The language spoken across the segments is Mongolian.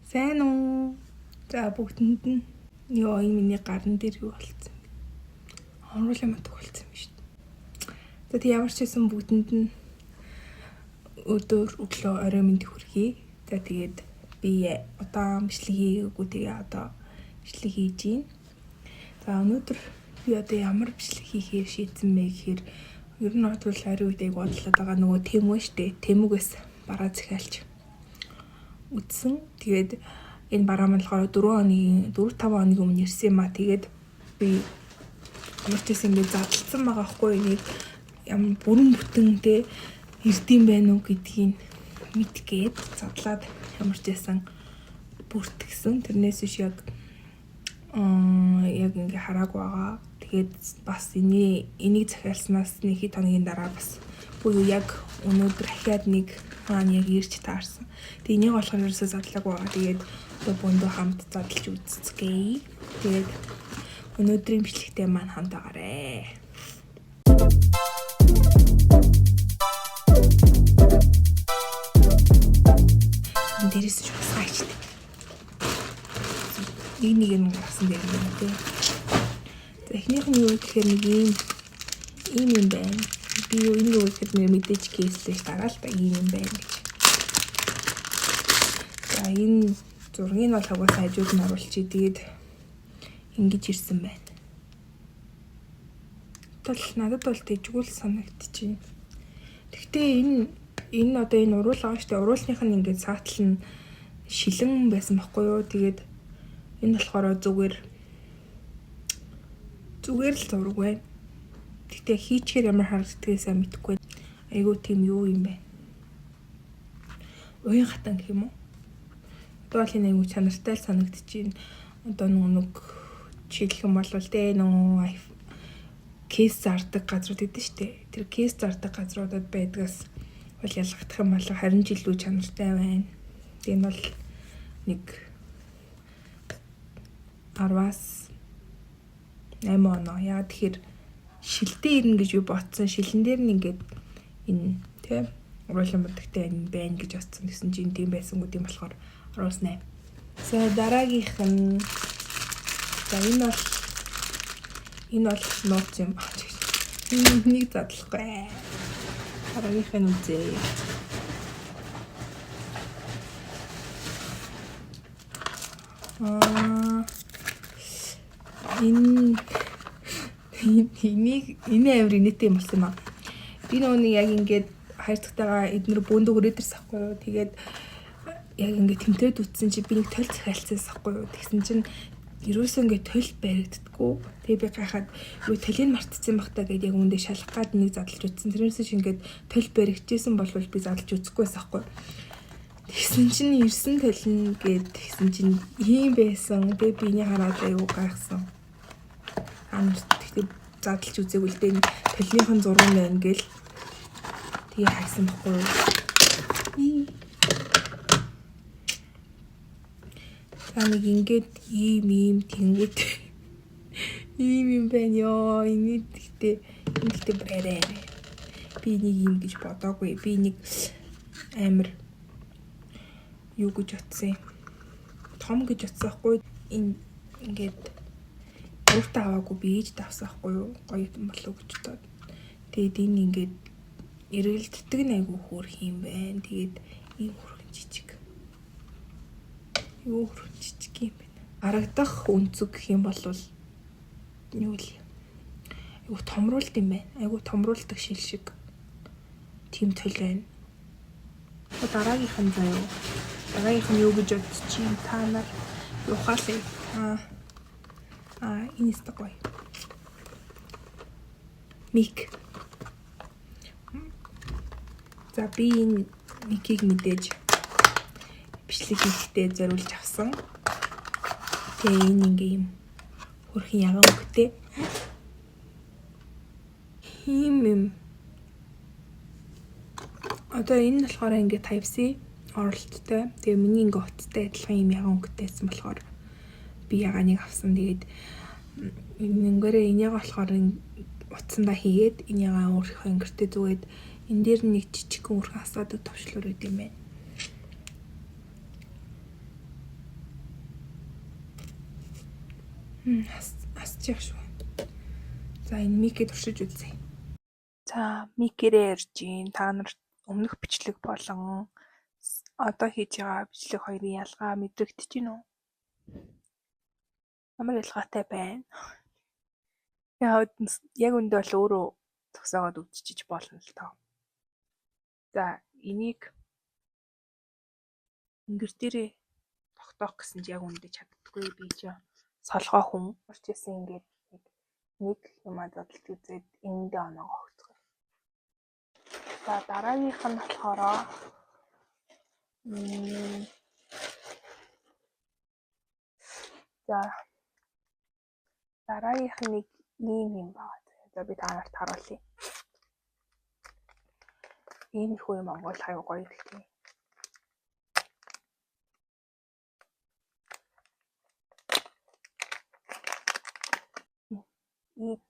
Сайн уу? За бүгдэнд нь ёо, энэ миний гарн дээр юу болцсон бэ? Оруулын матг болцсон юм шүү дээ. За тэг ямар ч байсан бүгдэнд нь өдөр өглөө орой мэнд хүргэе. За тэгээд би удаан бичлэг хийгээгүй, тэгээ одоо бичлэг хийж гин. За өнөөдөр би одоо ямар бичлэг хийхээр шийдсэн бэ гэхээр ер нь бол орой үед айг бодлоод байгаа нөгөө Temu штэ. Temu-гээс бараа захиалж үтсэн. Тэгээд энэ бараа маань болохоор 4 хоногийн 4 5 хоногийн өмнө ирсэн юм а. Тэгээд би ямар ч байсан ингээд задлцсан байгаа хгүй, энийг ямар бүрэн бүтэн те ирдэм байх уу гэдгийг мэдгээд задлаад ямар ч байсан бүртгэсэн. Тэрнээс биш яг яг ингээ хараагүй байгаа. Тэгээд бас энийг захиалснаас нэг хэд хоногийн дараа бас буюу яг өнөөдөр дахиад нэг маань яг ирж таарсан. Тэгээ энийг болохоор ерөөсөө задлаагүй байгаа. Тэгээд одоо бөндөө хамт задлж үзцгээе. Тэгээд өнөөдрийн бичлэгтээ маань хамт байгаарэ. Энэ дээрээс ч бас хайчтай. Нэг нэг юм гаргасан дээр юм тий. За эхнийх нь юу гэхээр нэг ийм юм байна. Би юу энэ юу гэхэд нэр мэдээж кейслэж дараа л та ийм юм байна гэж. За энэ зургийг бол угаасаа хажууд нь оруулчих. Тэгээд ингэж ирсэн байна. Тол надад бол тэжгүүл санагдчихэв. Гэхдээ энэ одоо энэ уруул байгаа шүү дээ. Уруулных нь ингээд саатал нь шилэн байсан байхгүй юу? Тэгээд энэ болохоор зүгээр л зураг байна. Гэхдээ хийчгээр ямар харагддгийг сайн мэдэхгүй. Айгуу тийм юу юм бэ? Уян хатан гэх юм уу? Одоо бол энэ айгуу чанартай л санагдчихээн. Одоо нэг жишээлх юм бол тэ нөгөө кейс зардаг газрууд гэдэг шүү дээ. Тэр кейс зардаг газруудад байдгаас бол ялгагдах юм бол харин ч илүү чанартай байна. Тэгээ энэ бол нэг 10-аас 8 оноо. Яа тэгэхээр шилдэ ирнэ гэж би бодсон. Шилэн дээр нь ингээд энэ тэ уруулан будагтай энэ байна гэж бодсон. Тэгсэн чинь тийм байсангүй, тийм болохоор 10-аас 8. За дараагийнх нь за энэ бол нууц юм байна. Нэг задлахгүй. Дараагийнх нь үзье. Энэ амар инээтэй юм болсон юм аа. Би нөгөө нэг яг ингээд хоёр дахьтайгаа эднэр бөөндө хүрээд ирсэн байхгүй юу. Тэгээд яг ингээд тэмтрээд үтсэн чи би нэг толь захиалцсан байхгүй юу. Тэгсэн чинь ерөөсөө ингээд толь баригддаггүй. Тэгээ би гайхаад юу толийг мартцсан байх та гэдээ яг үүндээ шалах гад нэг задлж үтсэн. Тэрнээс чи ингээд толь баригдчихсэн бол би задлж үзэхгүй байсан байхгүй юу. Тэгсэн чинь ирсэн толино гэд тэгсэн чинь ийм байсан. Тэгээ би энийг хараад айгуу гайхсан. Тэгтээ задлж үзээгүй л дээ. Толиных нь зураг байна гэл тэгээ хайсан байхгүй юу. За нэг ингээд ийм тэнгүүд ийм юм байна ёо. Энийг тэгтээ энэ тэгтээ барай. Би энийг ийм гэж бодоогүй. Би нэг амар юу гэж утсан юм. Том гэж утсан байхгүй. Энэ ингээд өөртөө аваагүй би ээжд авсан байхгүй юу. Гоё юм болов гэж бодоод. Тэгээд энэ ингээд эргэлддэг нь айгүй хөөрх юм байна. Тэгээд ийм хөөрхөн жижиг. Юу хөөрхөн жижиг юм бэ? Харагдах өнцөг гэх юм бол юу л айгүй томруулд юм байна. Айгүй томруулдаг шил шиг тийм төл байна. Дараагийнх нь заяа. Дараагийнх нь юу гэж бодчих юм та нар ухаалаа. Энэ өстө гоё. Мик. За би энэ микийг мэдээж бичлэг хийхдээ зориулж авсан. Тэгээ энэ ингээ юм хөрхэн ягаан өнгөтэй. Ийм юм. Одоо энэ нь болохоор ингээ Type-C оролттой. Тэгээ миний ингээ утастай адилхан юм ягаан өнгөтэй байсан болохоор би ягааныг авсан. Тэгээд ингээрээ энийг болохоор утсандаа хийгээд энэ ягаан өөрийнхөө өнгөртэй зүгээд энэ дээр нэг жижигхэн өөрхөн асаадаг товчлуур өгд юм байна. Асчих шүү. За, энэ mic ээ туршиж үзье. За, mic ээрээ ярьж гин. Та нар өмнөх бичлэг болон одоо хийж байгаа бичлэг хоёрын ялгаа мэдрэгдэж байна уу? Ямар ялгаатай байна? Яг яг үндэ бол өөрөө зогсоогоод үзчихэж болно л доо. За, энийг өнгөр дээрээ тогтоох гэсэн чи яг үндэ чаддаггүй, би чи солгой хүн. Ямар ч байсан ингээд нэг юмаа задлж үзээд энэндээ оноогоо өгцгөө. За, дараагийнх нь болохоор за, дараагийнх нь нэг ийм юм байна. За, би та нарт харуулъя. Иймэрхүү юм онгойлох аюу гоё л тийм. Ийм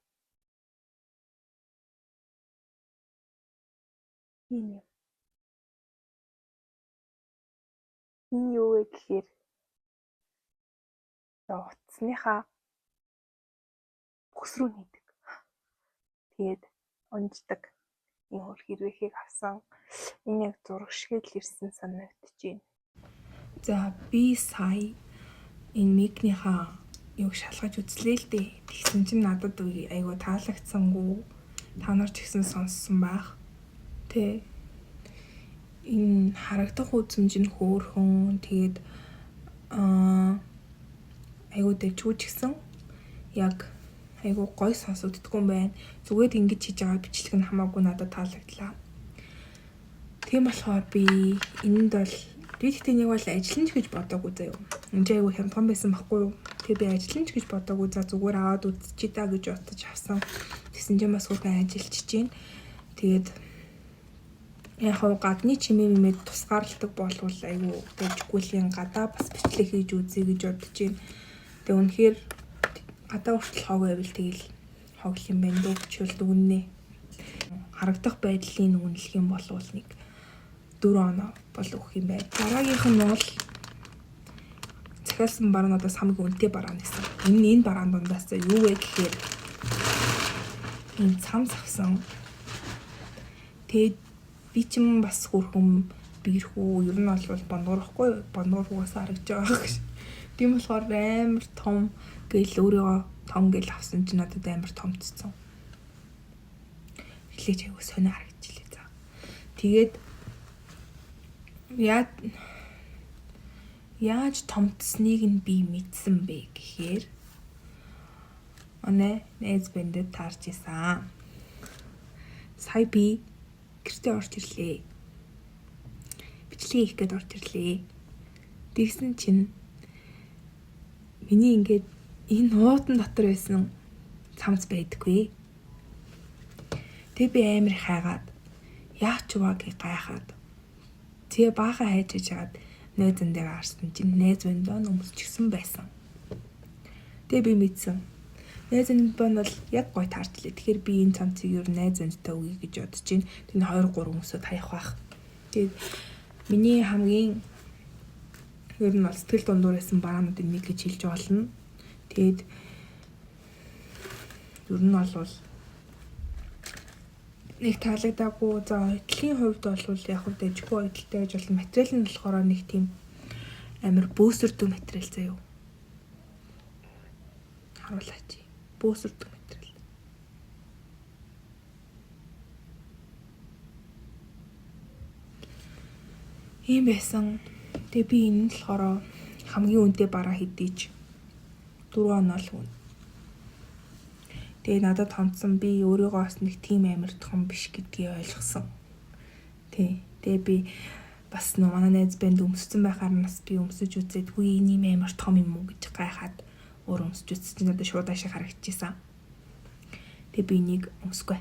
ийм юм. Энэ юу вэ гэхээр утасныхаа бүхс рүү нээдэг. Тэгээд унждаг. Энэ хөр хэрвээхийг авсан. Энэ яг зураг шиг л ирсэн санагдаж байна. За, би сая энэ mic нийхаа юг шалгаж үзлээ л дээ. Тэгсэн чинь надад айгу таалагдсангүй. Та нар ч гэсэн сонссон байх. Тэ. Энэ харагдах үзмж нь хөөрхөн. Тэгээд айгу дэвчгүй ч гэсэн яг айгу гой сонсогддоггүй юм байна. Зүгээр ингэж хийж байгаа бичлэг нь хамаагүй надад таалагдлаа. Тийм болохоор би энэнд бол би гэхдээ нэг бол ажиллана ч гэж бодоагүй заяа. Энд чи айгу хямдхан байсан байхгүй юу? Тэгээ би ажиллана ч гэж бодоагүй, за зүгээр аваад үзчихье да гэж бодож авсан. Тэгсэн чинь бас хөөрхөн ажиллаж чинь. Тэгээд яг хав гадны чимээ мэмэд тусгаарладаг болвол айгу дэжгүүлийн гадаа бас бичлэг хийж үзье гэж бодож байна. Тэгээ үнэхээр гадаа хүртэл хог байвал тэгэл хог юм байна дөө гэж дүгнэнэ. Харагдах байдлын үнэлэх юм бол нэг 4 оноо бол өгөх юм байна. Дараагийнх нь бол захиалсан бараануудаас хамгийн үнэтэй бараан гэсэн. Энэ бараан дундаас юу вэ гэхээр энэ цамц авсан. Тэгээд би ч юм бас хөөрхөн бирхүү, ер нь бол бондгор ихгүй, бондгор угаасаа харагдаж байгаа гэж. Тийм болохоор амар том гэл өөрийгөө том гэл авсан чинь надад амар томцсон. Эхлэж айгу сонио харагдчихлээ. За. Тэгээд яаж томцсныг нь би мэдсэн бэ гэхээр оноо найз бэндэд таарч исэн. Сая би гэртээ орж ирлээ. Бичлэг хийх гээд орж ирлээ. Тэгсэн чинь миний ингээд энэ нуутан дотор байсан цамц байдаггүй. Тэг би амар хайгаад яач вэ гэж гайхаад. Тэгээ баахан хайж хайж найзан дээр харсан чинь найз бэндөө өмсчихсэн байсан. Тэгээ би мэдсэн. Найз бэнд бол яг гой таарчлээ. Тэгэхээр би энэ цамцыг ер нь найз бэндтэй өгье гэж бодож байна. Тэр 2 3 өмсөд хаях бах. Тэгээд миний хамгийн ер нь бол сэтгэл дундуур байсан бараануудын нэг гэж хэлж болно. Тэгээд ер нь бол нэг таалагдаагүй. За, оюутлын хувьд бол яг хөө дэжгүй оюутлтай гэж болно. Материал нь болохоор нэг тийм амар бөөсөрдөг материал заяа. Харуулаач. Бөөсөрдөг материал. Ийм байсан. Тэгээ би энэ нь болохоор хамгийн үнэтэй бараа хэдий ч 4 оноо л хүн. Тэгээ надад томцсон, би өөрийгөө бас нэг тийм амар том биш гэдгийг ойлгосон. Тий. Тэгээ би бас нөө манай найз банд өмссөн байхаар нь бас би өмсөж үзээд үгүй энэ юм амар том юм уу гэж гайхаад өөр өмсөж үзсэн чинь надад шууд ашиг харагдчихсан. Тэгээ би энийг өмсөхгүй.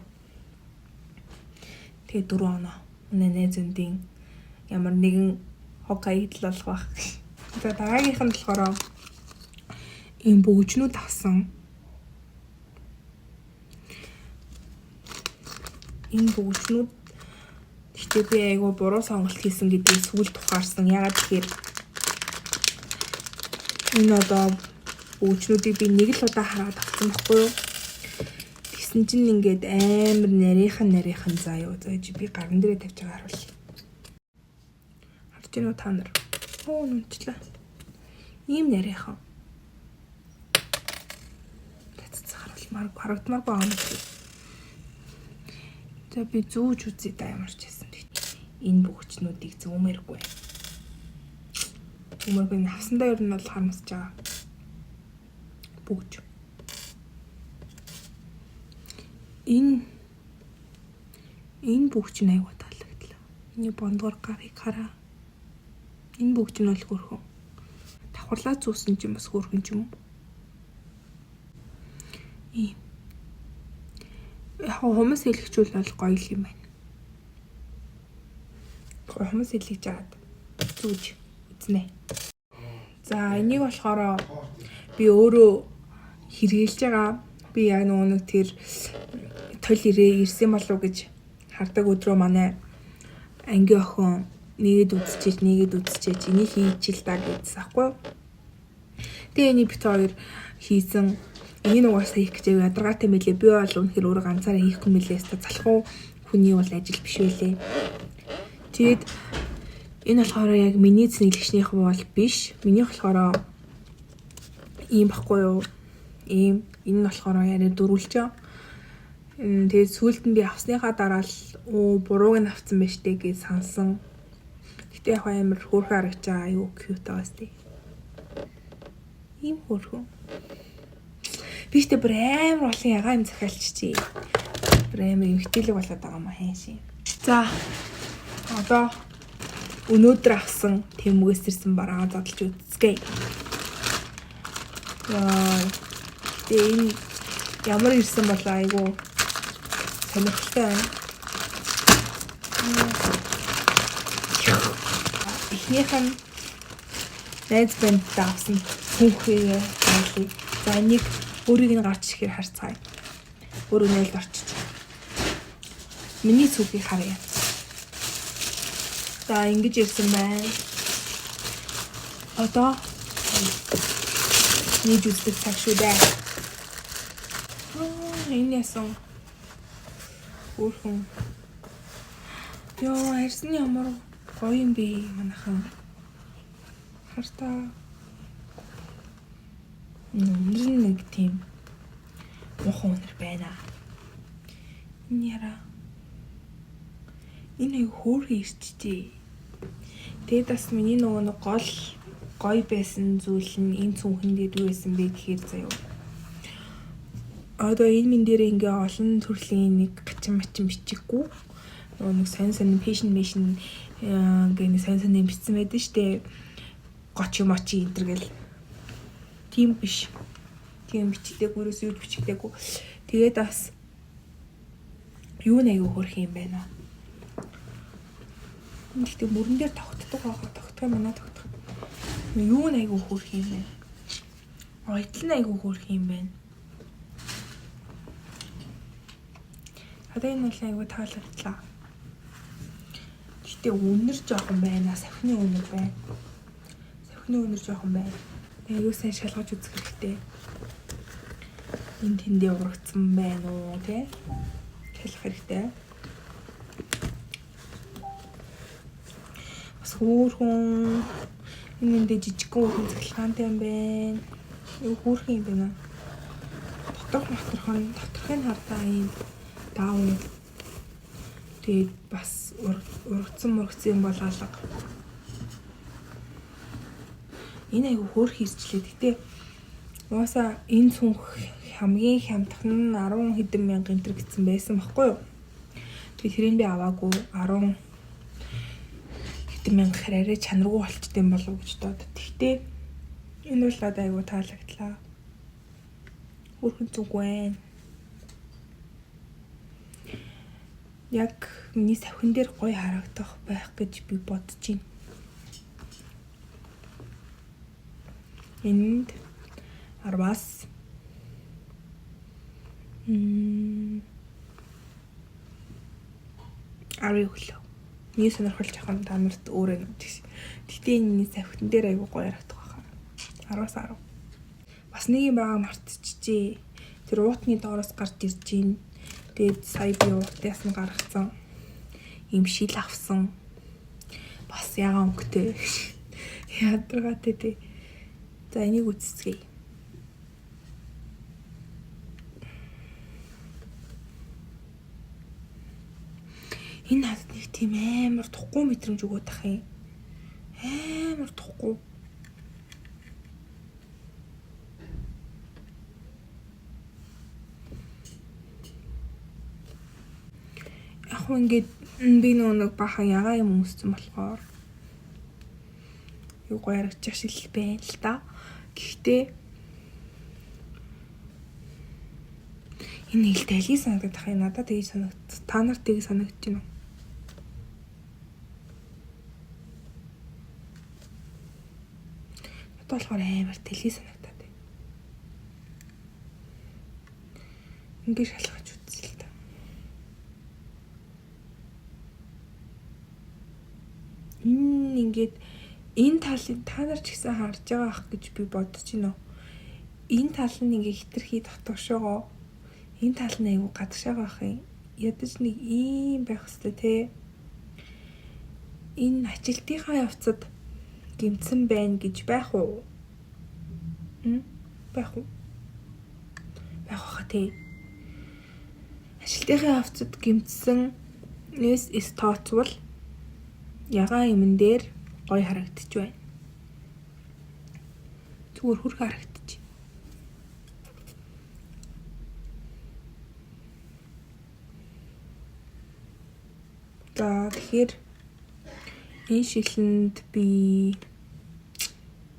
Тэгээ 4 оноо. Манай найз өндийн ямар нэгэн хог хаягдал болох байх. За, дараагийнх нь болохоор ийм бөгжнүүд авсан. Энэ бөгжнүүд гэхдээ би айгүй буруу сонголт хийсэн гэдгийг сүүлд ухаарсан. Ягаад гэхээр энэ одоо Бөгжнүүдийг би нэг л удаа хараад авсан байхгүй юу? Тэгсэн чинь ингээд амар нарийнхан нарийнхан заа юу. За би гаран дээрээ тавьж байгаа харуул. Харж гинүү та нар? Оо нүнчлээ. Ийм нарийнхан. Татцсан харуулмаар харагдмааргүй аа юм. За би зүүж үзье да ямар ч байсан. Энэ бөгчнүүдийг зүүмээргүй. Зүүмээргүй авсандаа ер нь бол харамсаж байгаа. Бөгж. Энэ бөгч нь айгуу таалагдлаа. Миний бондгор гарыг хараа. Энэ бөгч нь бол хөөрхөн. Давхарлаа зүүсэн чинь бас хөөрхөн ч юм уу. Ийм. Яг хумс хэлэхчүүл бол гоё л юм байна. Хумс хэлэж жаад зүүж үзнэ. За энийг болохоор би өөрөө хэрэгжилж байгаа. Би яг нөгөө нэг тэр тол ирээ ирсэн болов гэж хардаг өдрөө манай ангийн охин нэгэд үзчихэж нэгэд үзчихэж энийг хийчихэл та гэдсэн аахгүй юу. Тэгээ энийг бит хоёр хийсэн. Энийг угаасаа хийх гэж ядаргаатай мэлээ. Би бол үнэхээр өөрөө ганцаараа хийхгүй мэлээ. Өстө залхуу хүний бол ажил биш байлээ. Тэгээд энэ болохоор яг миний цэнэглэгчнийх бол биш. Минийх болохоор ийм баггүй юу. Ийм энэ нь болохоор яриа дөрвөлжөө. Тэгээд сүүлд нь би авсныхаа дараа л бурууг нь авсан байж тээ гэж сансан. Гэтэ яг амар хөөрхөн харагч байгаа аюу cute байгаас тээ. Ийм хөөрхөн. Би ч бүр амар олон ягаан юм захиалчихжээ. Бүр амар эмгтээлэг болоод байгаа юм хайшин. За одоо өнөөдөр авсан тэмүгээс ирсэн бараа задлж үзцгээе. Яа. Тэгээ энэ ямар ирсэн болоо айгу сонирхолтой байна. Эхнийх нь найз бандтай авсан түүхээ байлээ. За энийг өөрийг нь гарч ирэхээр харцгаая. Өөрөө нээлд орчиж. Миний цүнхийг харъя. За ингэж ирсэн байна. Одоо нээж үздэг цаг шүү дээ. Энэ ясан. Өөрхөн. Йоо, арьсны ямар гоё юм бэ манайхан. Хартаа. Өнөр нь нэг тийм муухай өнөр байна. Энэ яра. Энэ аяг хөөрхөн ирчжээ. Тэгээд бас миний нөгөө нэг гол гоё байсан зүйл нь энэ цүнхэн дээр юу байсан бэ гэхээр заяа. Одоо энэ мэн дээр ингээ олон төрлийн нэг гачин мачин бичиггүй. Нөгөө нэг сонь сонь fashion мэшин ингээ нэг сонь сонь юм бичсэн байдаг штэ. Гочи мочи энэ төр гэл. Тийм биш. Тийм бичигдээгүй, ерөөсөө юу бичигдээгүй. Тэгээд бас юу нэг хөөрх юм байна. Гэхдээ мөрөн дээр тогтдог байгаа. Тогтох юм байна, тогтох. Юу нэг хөөрх юм бэ? Ойтл нь айгүй хөөрх юм байна. Одоо энэ бол айгүй таалагдлаа. Гэхдээ үнэр жоохон байна. Савхины үнэр байна. Савхины үнэр жоохон байна. Айгүй сайн шалгаж үзэх хэрэгтэй. Энэ тэндээ урагдсан байна уу, тэ? Шалгах хэрэгтэй. Бас хөөрхөн энэ эндээ жижигхэн хөөрхөн цахилгаантай юм байна. Юу хөөрхөн юм байна. Доторх моторхон доторхыг хардаа ийм даун. Тэгээд бас урагдсан мурагдсан юм бол алга. Энэ айгу хөөрх ирчлээ. Гэтэ угаасаа энэ цүнх хамгийн хямдхан нь 10 хэдэн мянган энэ гэсэн байсан баггүй юу? Тэгээд тэрийг би аваагүй 10 хэдэн мянга гэхээр арай чанаргүй болчтой юм болов уу гэж бодод. Тэгтээ энэ бол надад айгу таалагдлаа. Хөөрхөн зүг байна. Яг миний савхин дээр гоё харагдах байх гэж би бодож байна. Энд 10-аас 10 өглөө. Миний сонирхол жоохон та нарт өөр юм. Тэгтээ энэ миний савхин дээр айгу гоё харагдах байхаа. 10-аас 10. Бас нэг юм байгаа мартчихжээ. Тэр уутны доороос гарч ирж гин. Тэгээд сая би уутаас нь гаргацсан. Им шил авсан. Бас ягаан өнгөтэй. Ядаргаатай тий. За энийг үзцгээе. Энэ надад нэг тийм амар тухгүй мэдрэмж өгөөд ах юм. Амар тухгүй. Яг хөө ингээд би нэг бахан ягаа юм өмссөн болохоор юу гоё харагдчих шиг байна л та. Гэхдээ энэ нэг л тайлыг санагдах юм надад тгий санагд. Та нарт тгий санагдаж байна уу? Надад болохоор амар тэлхий санагдаад байна. Ингээд шалгаж үзье л та. Энэ ингээд энэ талын та нар ч гэсэн харж байгаа ах гэж би бодож байна уу? Энэ тал нь ингээ хитрхи дотгошоогоо энэ тал нь айгу гадагшаага ах юм. Ядаж нэг ийм байх хэвээр те. Энэ ажилтынхаа явцад гэмтсэн байна гэж байх уу? Байх уу? Байх баха тий. Ажилтынхаа явцад гэмтсэн нэс эс тооцвол ягаан юмн дээр гоё харагдчих байна. Зүгээр хүрх харагдчих. За тэгэхээр энэ шилэнд би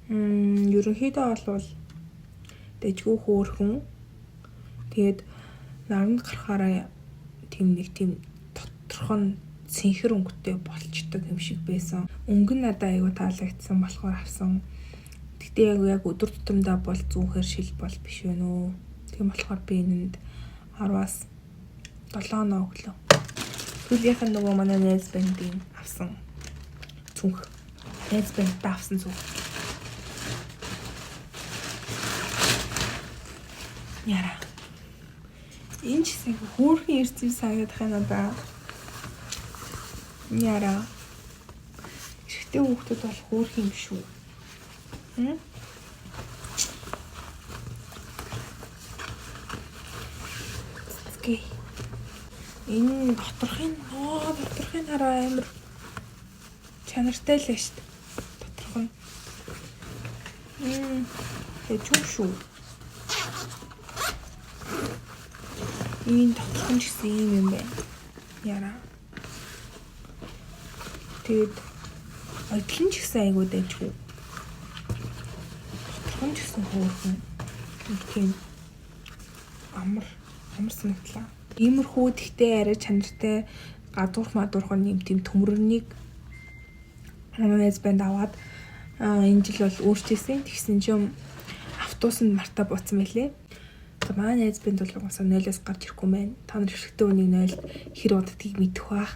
ерөнхийдөө бол дэжгүй хөөрхөн. Тэгээд наранд гарахаараа тийм нэг тийм доторх нь цэнхэр өнгөтэй болчдөг юм шиг байсан. Өнгө нь надад аягүй таалагдсан болохоор авсан. Гэтэ яг өдөр тутамдаа бол зүүнхээр шил бол биш вэ нөө. Тийм болохоор би энэнд 10-аас 7 оноо өглөө. Сүүлийнх нь нөгөө манай найз бандын авсан цүнх. Найз бандтай авсан цүнх. Яра. Энэ ч гэсэн хөөрхөн эрцэн санагдах юм надаа. Яра. Эрэгтэй хүүхдүүд бол хөөрхөн юм шүү. Окей. Энэ доторхын доторхын хараа амар чанартай л байна шүү дээ. Доторх нь. Тэжүү шүү. Энэ доторх нь ч гэсэн ийм юм байна. Яра. Тэгээд ойдол нь ч гэсэн айгуу дайжгүй. Доторх нь ч гэсэн хөөрхөн. Тийм амар санагдлаа. Иймэрхүү тэгтээ арай чанартай гадуурх мадуурх нь юм тийм төмөрнийг манай найз банд аваад энэ жил бол өөрчилсөн. Тэгсэн чинь автобусанд мартаа буцсан байлээ. За манай найз банд бол угаасаа 0-оос гарч ирэхгүй байна. Та нар эрэгтэй хүнийг 0-д хэр уддгийг мэдэх байх.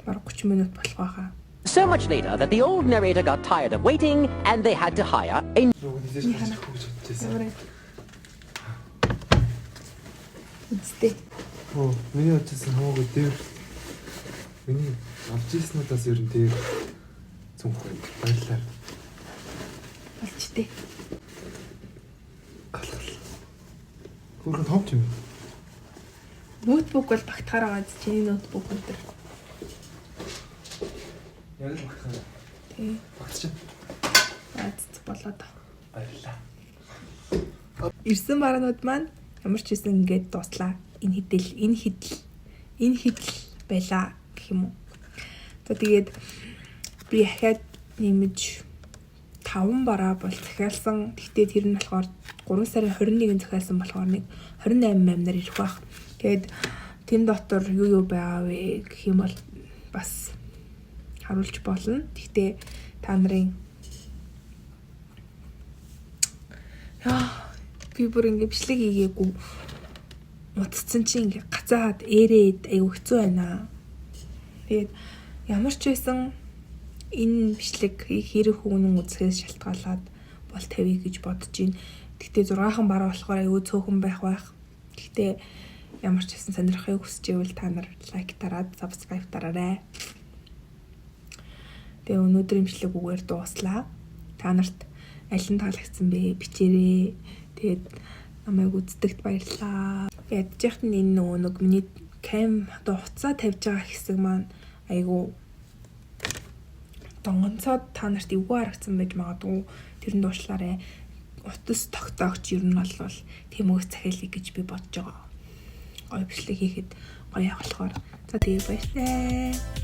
Бараг 30 минут болох байхаа. So much later that the old narrator got tired of waiting and they had to hire a Үсттэй. Оо, миний очсон хамаагүй дээр. Миний авч ирснүүдээс ер нь дээр цүнх байна. Баярлалаа. Болж тээ. Галгал. Хөөрхөн том ч юм. Ноутбук бол багтахаар байгаа биз чиний ноутбук энэ төр. Яг л багтахаар. Тий. Багтчих. Аз болоод. Баярлалаа. Ирсэн бараанууд маань ямар ч байсан ингээд дууслаа. Энэ хэдэл байлаа гэх юм уу. За тэгээд би ахиад нэмж 5 бараа бол захиалсан. Тэгтээ тэр нь болохоор 3 сарын 21-нд захиалсан болохоор нэг 28 амнаар ирэх байх. Тэгээд тэн дотор юу юу байгаа вэ гэх юм бол бас харуулж болно. Тэгтээ та нарын би бүр ингэ бичлэг хийгээгүй мутцсан чи ингээ гацаад ээрээд айгу хэцүү байна. Тэгээд ямар ч байсан энэ бичлэг хэрэг хүүнэн үзэхээс шалтгаалаад бол тавья гэж бодож байна. Гэхдээ 6-хан бараа болохоор аюу цөөхөн байх байх. Гэхдээ ямар ч гэсэн сонирхохыг хүсч ивэл та нар like дараад subscribe дараарай. Тэгээ өнөөдрийн бичлэг үгээр дууслаа. Та нарт аль нь таалагдсан бэ? Бичээрэй. Тэгээд намайг үздэгт баярлалаа. Ядж яхад нь энэ нөгөө нэг миний cam одоо утсаа тавьж байгаа хэсэг маань айгу донгонцоод та нарт эвгүй харагдсан байж магадгүй. Тэрэнд уучлаарай. Утас тогтоогч ер нь бол тийм үс захиалъя гэж би бодож байгаа. Гоё бичлэг хийхэд гоё явах болохоор. За, тэгээ баярлалаа.